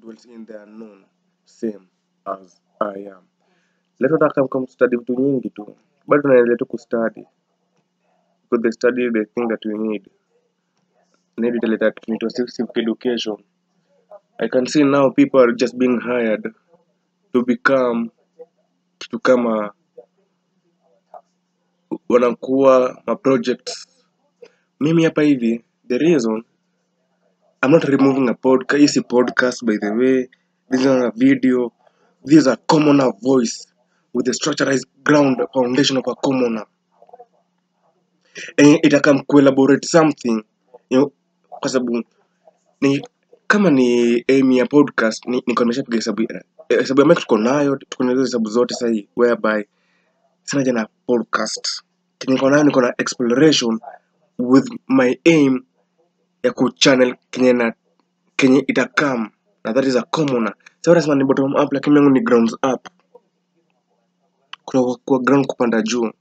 dwells in the unknown, same as I am. Leo nataka study vitu nyingi tu, bado tunaendelea tu kustudy because they study the thing that we need it like that into civic education. I can see now people are just being hired to become kitu kama wanakuwa ma projects. Mimi hapa hivi the reason I'm not removing a podcast. It's a podcast, by the way. This is not a video. This is a commoner voice with the structurized ground foundation of a commoner. And it can collaborate something, kwa sababu ni kama ni aim ya podcast niko nimeshapiga hesabu ya mic tuko nayo, tuko na hizo hesabu zote sasa hii whereby sina jana podcast. Niko na exploration with my aim ya kuchannel kenye itakam, na that is a commoner. So lazima ni bottom up, lakini yangu ni grounds up. Kwa ground kupanda juu.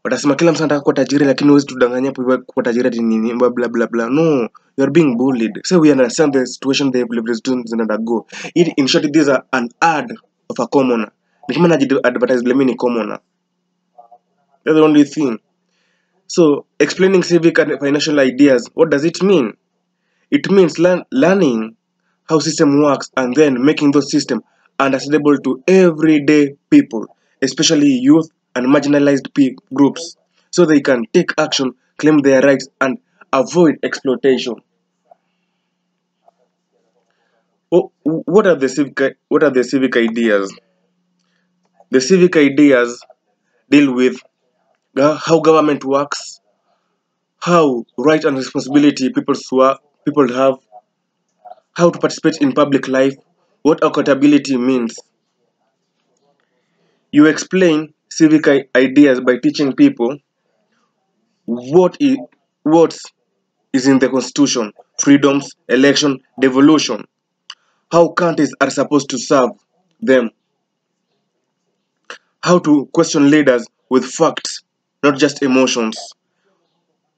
Watasema kila mtu anataka kuwa tajiri, lakini huwezi tudanganya hapo kuwa tajiri ati nini blah blah blah. No, you are being bullied. So we understand the situation they have students undergo. In short, this is an ad of a commoner. Ni kama advertise mimi ni commoner. That's the only thing. So explaining civic and financial ideas, what does it mean? It means learning how system works and then making those systems understandable to everyday people, especially youth and marginalized groups, so they can take action, claim their rights, and avoid exploitation. What are the civic ideas? The civic ideas deal with how government works, how right and responsibility people have, how to participate in public life, what accountability means. You explain civic ideas by teaching people what is in the constitution, freedoms, election, devolution, how countries are supposed to serve them, how to question leaders with facts, not just emotions,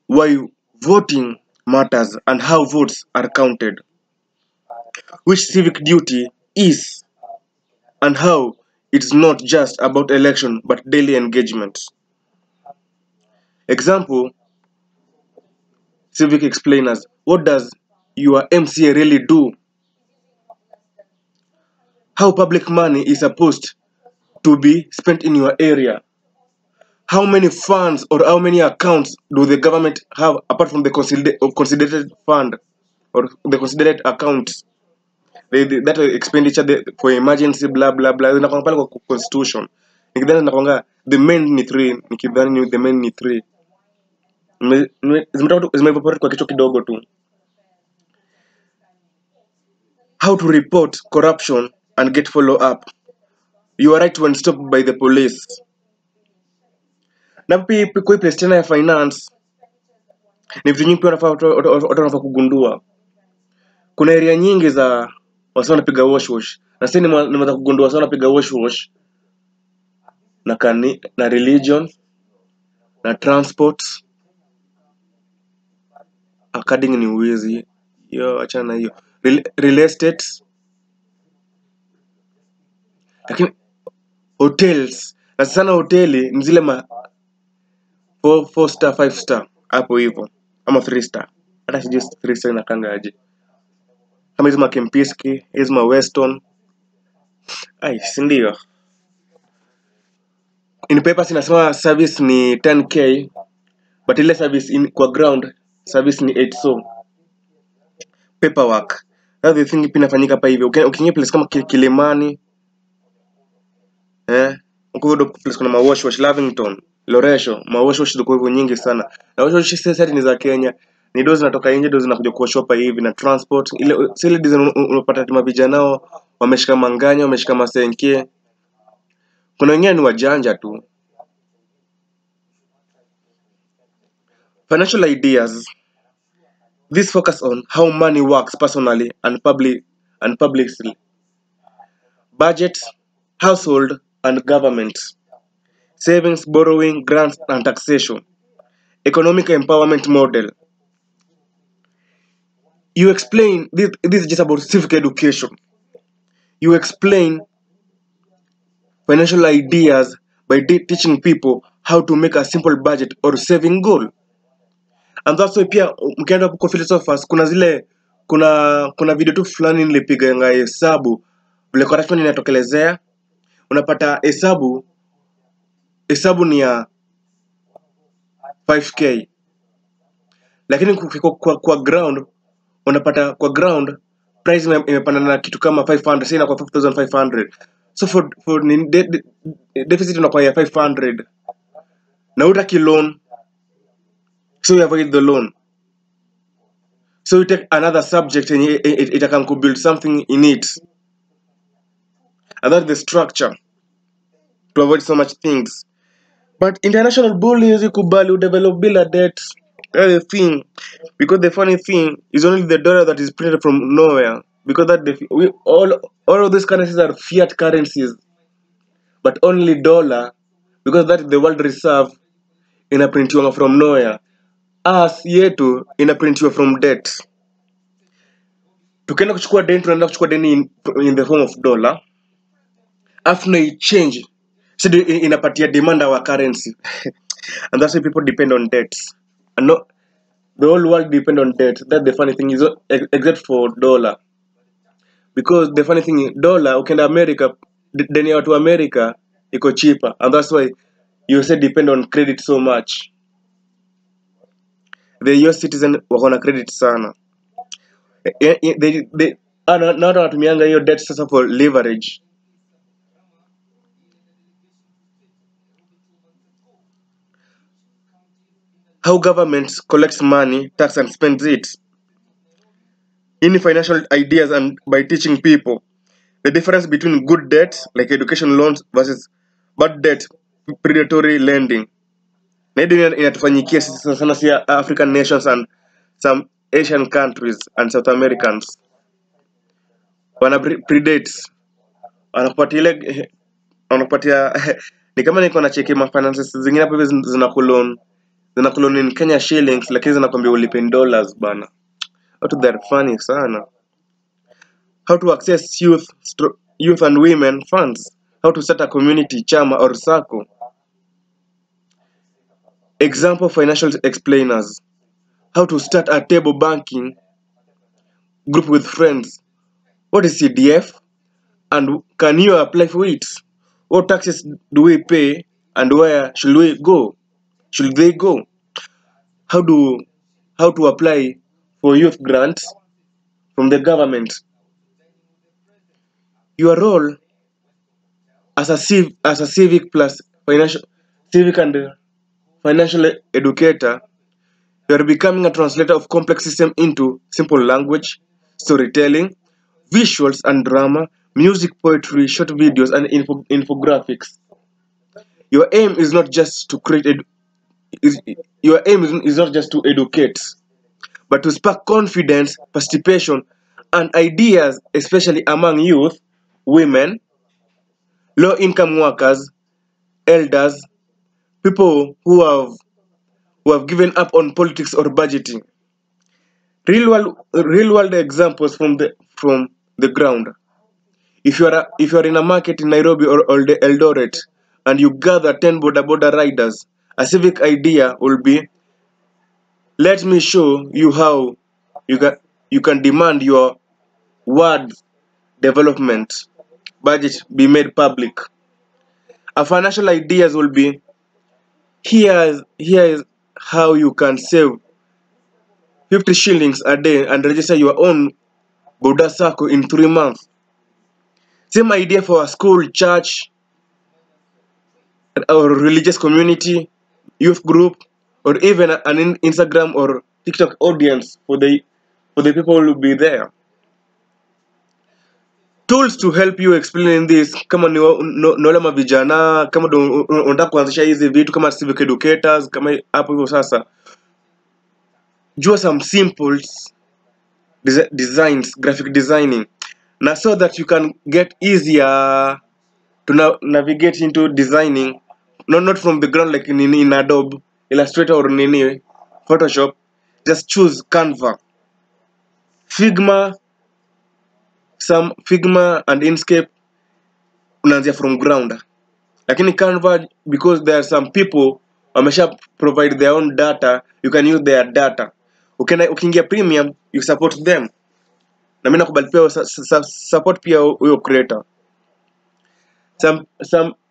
why voting matters and how votes are counted, which civic duty is, and how it's not just about election but daily engagement. Example, civic explainers. What does your MCA really do? How public money is supposed to be spent in your area? How many funds or how many accounts do the government have apart from the considered fund or the considered accounts? That expenditure for emergency blah blah blah zinakwanga pale kwa constitution. Nikidhani nakwanga the main ni 3, nikidhani the main ni 3. Zimeevaporate kwa kichwa kidogo tu. How to report corruption and get follow up. You are right when stopped by the police. Na pia kwa place tena ya finance ni vitu nyingi pia wanafaa kugundua. Kuna area nyingi za wasa wanapiga wash. Na sasa nimeanza kugundua wasa wanapiga wash na religion na transport. According ni uwizi. Yo achana hiyo. Real estate. Lakini hotels. Na sana hoteli ni zile 4 star 5 star hapo hivyo ama 3 star. Hata sijui 3 star inakanga aje. Kama hizo Kempinski, hizo Weston. Si ndio. In papers inasema service ni 10k but ile service kwa ground service ni 8 so. Paperwork. That's the thing inafanyika hapa hivi. Ukiingia place kama Kilimani uko place kuna wash Lavington, Loresho, wash ziko hivyo nyingi sana. Na wash sasa ni za Kenya. Ni dozi zinatoka nje, dozi zinakuja kuoshwa hapa hivi na transport. Ile design unapata tuma vijana nao wameshika manganya, wameshika masenke. Kuna wengine ni wajanja tu. Financial ideas. This focus on how money works personally and publicly. Budget, household and government. Savings, borrowing, grants and taxation. Economic empowerment model. You explain this is just about civic education. You explain financial ideas by teaching people how to make a simple budget or saving goal. And that's why pia mkienda kwa philosophers kuna video tu fulani nilipiga nga hesabu vile correction inatokelezea. Unapata hesabu ni ya 5k, lakini kwa ground unapata kwa ground price imepanda na kitu kama 500, sasa kwa 5500. So for deficit unakuwa ya 500 na utaki loan, so you avoid the loan. So you take another subject and it can build something in it, and that's the structure to avoid so much things. But international bullies ikubali develop bila debt. That's the thing. Because the funny thing is only the dollar that is printed from nowhere. Because all of these currencies are fiat currencies, but only dollar, because that is the world reserve, inaprintiwa from nowhere. Us yetu inaprintiwa from debt. Tukienda kuchukua deni, tunaenda kuchukua deni in the form of dollar. After they change, so inapatia demand our currency. And that's why people depend on debts. And no, the whole world depend on debt. That's the funny thing, is except for dollar. Because the funny thing is, dollar, ukienda America, deni ya watu wa America iko cheaper. And that's why you say depend on credit so much. The US citizen wako na credit sana. Na watu wanatumianga hiyo debt sasa for leverage. How government collects money, tax and spends it. In financial ideas and by teaching people the difference between good debt like education loans versus bad debt, predatory lending. Na hii inatufanyikia sisi sana si African nations and some Asian countries and South Americans. Wana predate, wanapatia ni kama niko na cheki ma finances zingine hapo hivi zinakulon in Kenya shillings, lakini zinakwambia ulipe in dollars bana. Watu they're funny sana. How to access youth and women funds. How to start a community chama or sacco. Example financial explainers. How to start a table banking group with friends. What is CDF and can you apply for it? What taxes do we pay and where should we go? Should they go? How to apply for youth grants from the government. Your role as a civic plus civic and financial educator, you are becoming a translator of complex system into simple language, storytelling, visuals and drama, music, poetry, short videos, and infographics. Your aim is not just to is not just to educate, but to spark confidence, participation, and ideas, especially among youth, women, low-income workers, elders, people who have given up on politics or budgeting. Real world examples from the ground. If you are in a market in Nairobi or Eldoret and you gather 10 boda riders, a civic idea will be, let me show you how you can demand your ward development budget be made public. A financial ideas will be, here is how you can save 50 shillings a day and register your own Buddha Sacco in 3 months. Same idea for a school, church, or religious community, youth group, or even an Instagram or TikTok audience for the people who will be there. Tools to help you explain this, kama ni wale mavijana, kama unataka kuanzisha hizi vitu kama civic educators, kama hapo hivyo sasa. Jua some simple designs, graphic designing, na so that you can get easier to navigate into designing, not from the ground like in Adobe Illustrator or Photoshop. Just choose Canva. Figma, Figma and Inkscape unaanzia from ground. Lakini Canva, because there are some people wamesha provide their own data, you can use their data. Ukiingia premium, you support them. Na mimi nakubali pia support pia huyo creator. Some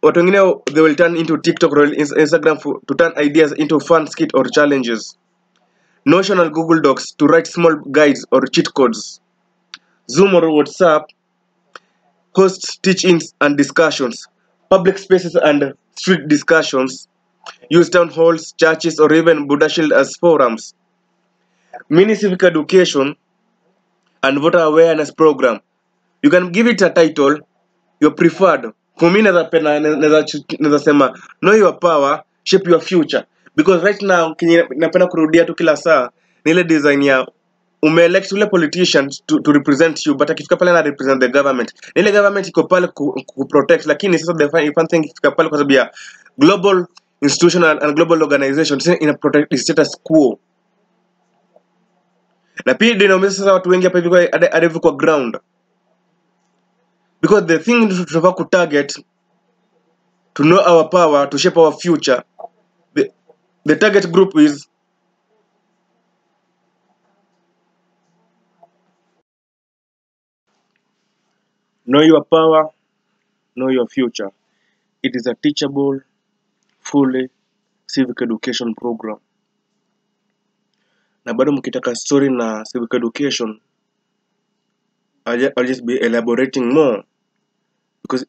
watu wengine they will turn into TikTok or Instagram to turn ideas into fun skit or challenges. Notion and Google Docs to write small guides or cheat codes. Zoom or WhatsApp hosts teach-ins and discussions. Public spaces and street discussions use town halls, churches, or even Buddha Shield as forums. Mini civic education and voter awareness program. You can give it a title, your preferred. For me, naweza sema know your power, shape your future. Because right now, napenda kurudia tu kila saa, ni ile design ya umeelect ule politicians to represent you, but akifika pale na represent the government. Ile government iko pale ku protect, lakini sasa the fun thing ikifika pale kwa sababu ya global institutional and global organization ina protect the status quo. Na pia denominations sasa watu wengi hapa hivi kwa ground. Because the thing tunataka ku target to know our power, to shape our future, the target group is know your power, know your future. It is a teachable, fully civic education program. Na bado mkitaka story na civic education, I'll just be elaborating more. Because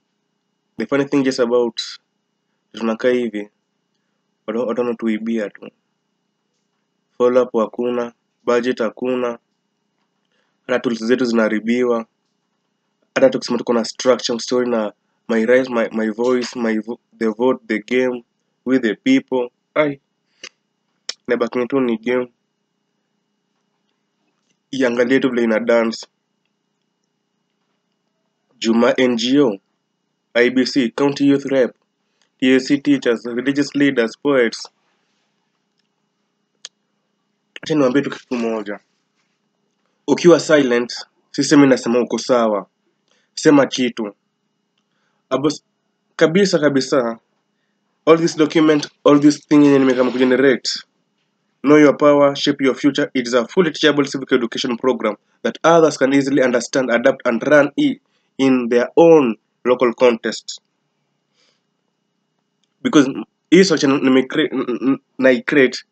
the funny thing just about tunakaa hivi, watu wanatuibia tu. Follow up hakuna, budget hakuna, hata tools zetu zinaharibiwa. Hata tukisema tuko na structure story na my rights, my voice, the vote, the game, with the people. Nebaki tu ni game. Iangalie tu vile ina dance. Juma NGO, IBC, County Youth Rep, TSC teachers, religious leaders, poets. Acha niwaambie tu kitu moja. Ukiwa silent, system inasema uko sawa. Sema kitu. Kabisa. All this document, all this thing yenye nimekama kugenerate. Know your power, shape your future. It is a fully teachable civic education program that others can easily understand, adapt, and run in their own local context. Because hii structure na create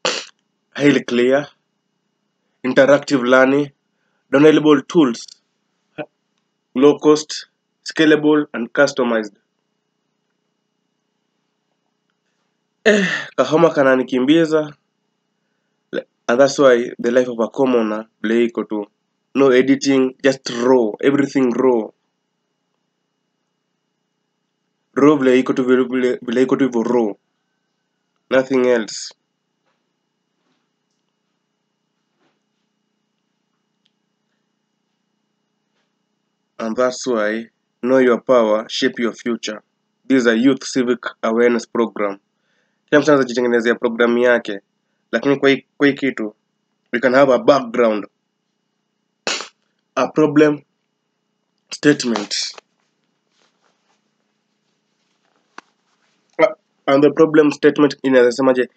highly clear, interactive learning, downloadable tools, low cost, scalable, and customized. Kahoma kananikimbiza, and that's why the life of a commoner vile iko tu. No editing, just raw, everything raw. Raw vile iko tu hivyo raw. Nothing else. And that's why know your power, shape your future. This is a youth civic awareness program. Kila mtu anaweza jitengenezea programu yake, lakini kwa hii kitu we can have a background, a problem statement. And the problem statement inasemaje?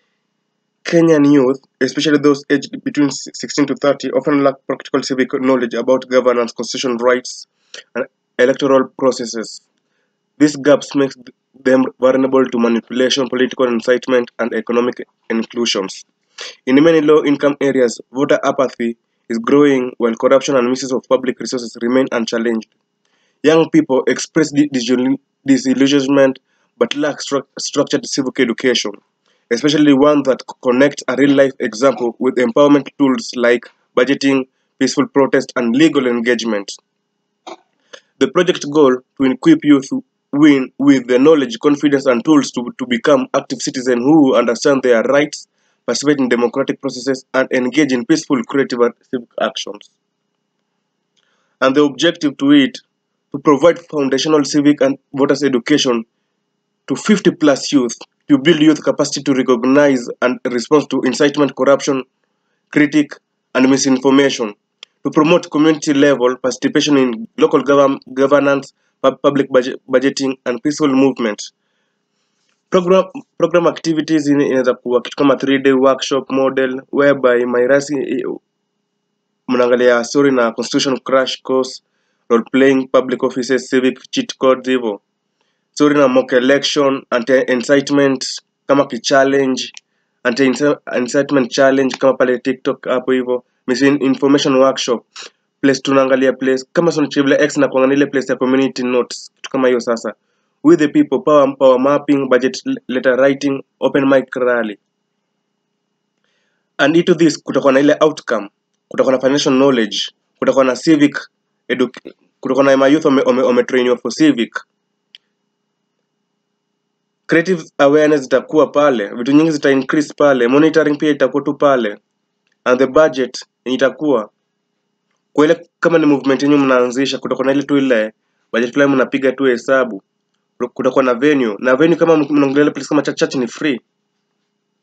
Kenyan youth, especially those aged between 16 to 30, often lack practical civic knowledge about governance, constitutional rights, and electoral processes. These gaps make them vulnerable to manipulation, political incitement, and economic inclusions. In many low-income areas, voter apathy is growing while corruption and misuse of public resources remain unchallenged. Young people express disillusionment but lack structured civic education, especially one that connects a real-life example with empowerment tools like budgeting, peaceful protest, and legal engagement. The project goal to equip youth with the knowledge, confidence, and tools to become active citizens who understand their rights, participate in democratic processes, and engage in peaceful, creative, and civic actions. And the objective to it, to provide foundational civic and voters education to 50 plus youth, to build youth capacity to recognize and respond to incitement, corruption, critique, and misinformation, We promote community level participation in local governance, public budgeting, and peaceful movement. Program activities inaweza kuwa kitu kama 3-day workshop model whereby Mairasi mnaangalia story na constitution crash course, role playing, public offices, civic cheat codes hivyo. Story na mock election, anti-incitement kama ki-challenge, anti-incitement challenge kama pale TikTok hapo hivyo. Misinformation workshop, place tunaangalia place kama Sonchibla X na kuangalia ile place ya community notes, kitu kama hiyo sasa. With the people, power mapping, budget letter writing, open mic rally. And into this kutakuwa na ile outcome, kutakuwa na financial knowledge, kutakuwa na civic kutakuwa na my youth train for civic. Creative awareness itakuwa pale, vitu nyingi zita increase pale, monitoring pia itakuwa tu pale. And the budget itakuwa kwa ile kama ni movement yenyu mnaanzisha, kutakuwa na ile tu ile budget fulani mnapiga tu hesabu. Kutakuwa na venue kama mnaongelea place kama church ni free.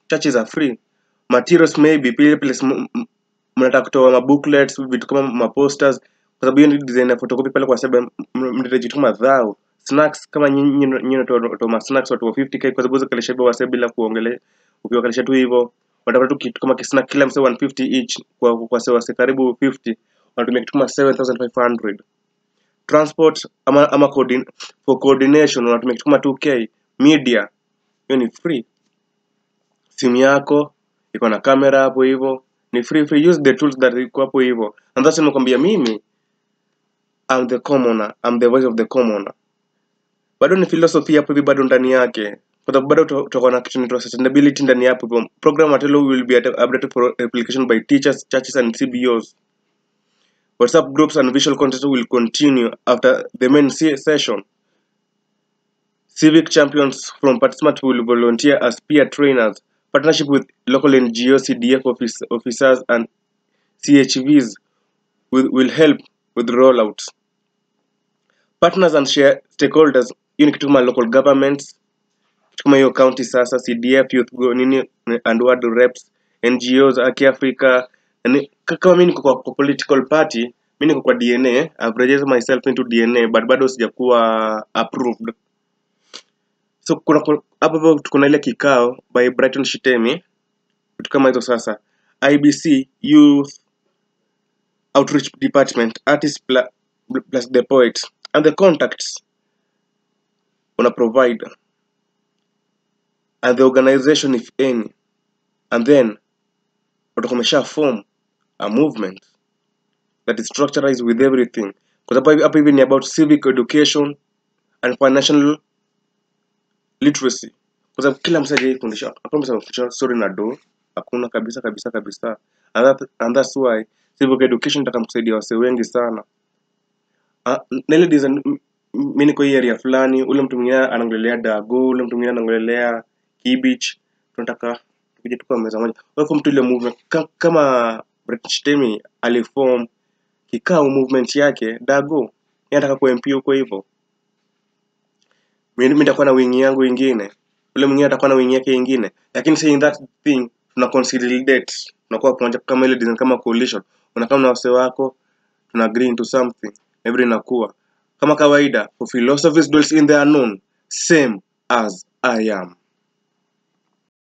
Churches are free. Materials maybe place mnataka kutoa booklets, vitu kama posters, kwa sababu hiyo ndio design ya photocopy pale, kwa sababu mtajituma dhao. Snacks kama nyinyi toa snacks watu wa 50k, kwa sababu zikalisha hivyo wase bila kuongelea. Ukiwakalisha tu hivyo watapata tu kitu kama snack kila mse 150 each, kwa wase karibu 50 wanatumia kitu kama 7500. Transport ama for coordination wanatumia kitu kama 2k. Media hiyo ni free. Simu yako iko na camera hapo hivyo, ni free. Use the tools that iko hapo hivyo. And that's nimekwambia mimi I'm the commoner, I'm the voice of the commoner. Bado ni philosophy hapo hivi, bado ndani yake, kwa sababu bado tutakuwa na kitu inaitwa sustainability ndani hapo hivyo. Program material will be updated for application by teachers, churches and CBOs. WhatsApp groups and visual content will continue after the main session. Civic champions from participants will volunteer as peer trainers. Partnership with local NGOs, CDF officers and CHVs will help with rollouts. Partners and stakeholders, hiyo ni kitu kama local governments, kitu kama hiyo county sasa, CDF, youth go nini and ward reps, NGOs, Aki Africa. Kama mimi niko kwa political party, mimi niko kwa DNA, I've registered myself into DNA, but bado sijakuwa approved. So hapo kuna ile kikao by Brighton Shitemi, kitu kama hizo sasa. IBC Youth Outreach Department, artists plus the poet, and the contacts una provide, and the organization if any. And then utakomesha form a movement that is structured with everything, kwa sababu hapo hivi ni about civic education and financial literacy, kwa sababu kila msaje fundisha hapo, msafundisha story na do hakuna kabisa. And that's why civic education itakamsaidia wase wengi sana. Nile design mimi niko hii area fulani, ule mtu mwingine anaongelea Dago, ule mtu mwingine anaongelea Kibich, tunataka tuje tukao meza moja. Wewe mtu ile movement kama British Temi aliform kikao movement yake Dago, yeye anataka ku MP huko hivyo. Mimi nitakuwa na wing yangu nyingine, ule mwingine atakuwa na wing yake nyingine, lakini saying that thing tuna consolidate, tunakuwa pamoja kama ile design kama coalition. Unakaa na wase wako, tuna agree into something, every inakuwa kama kawaida. For philosophies dwells in the unknown, same as I am.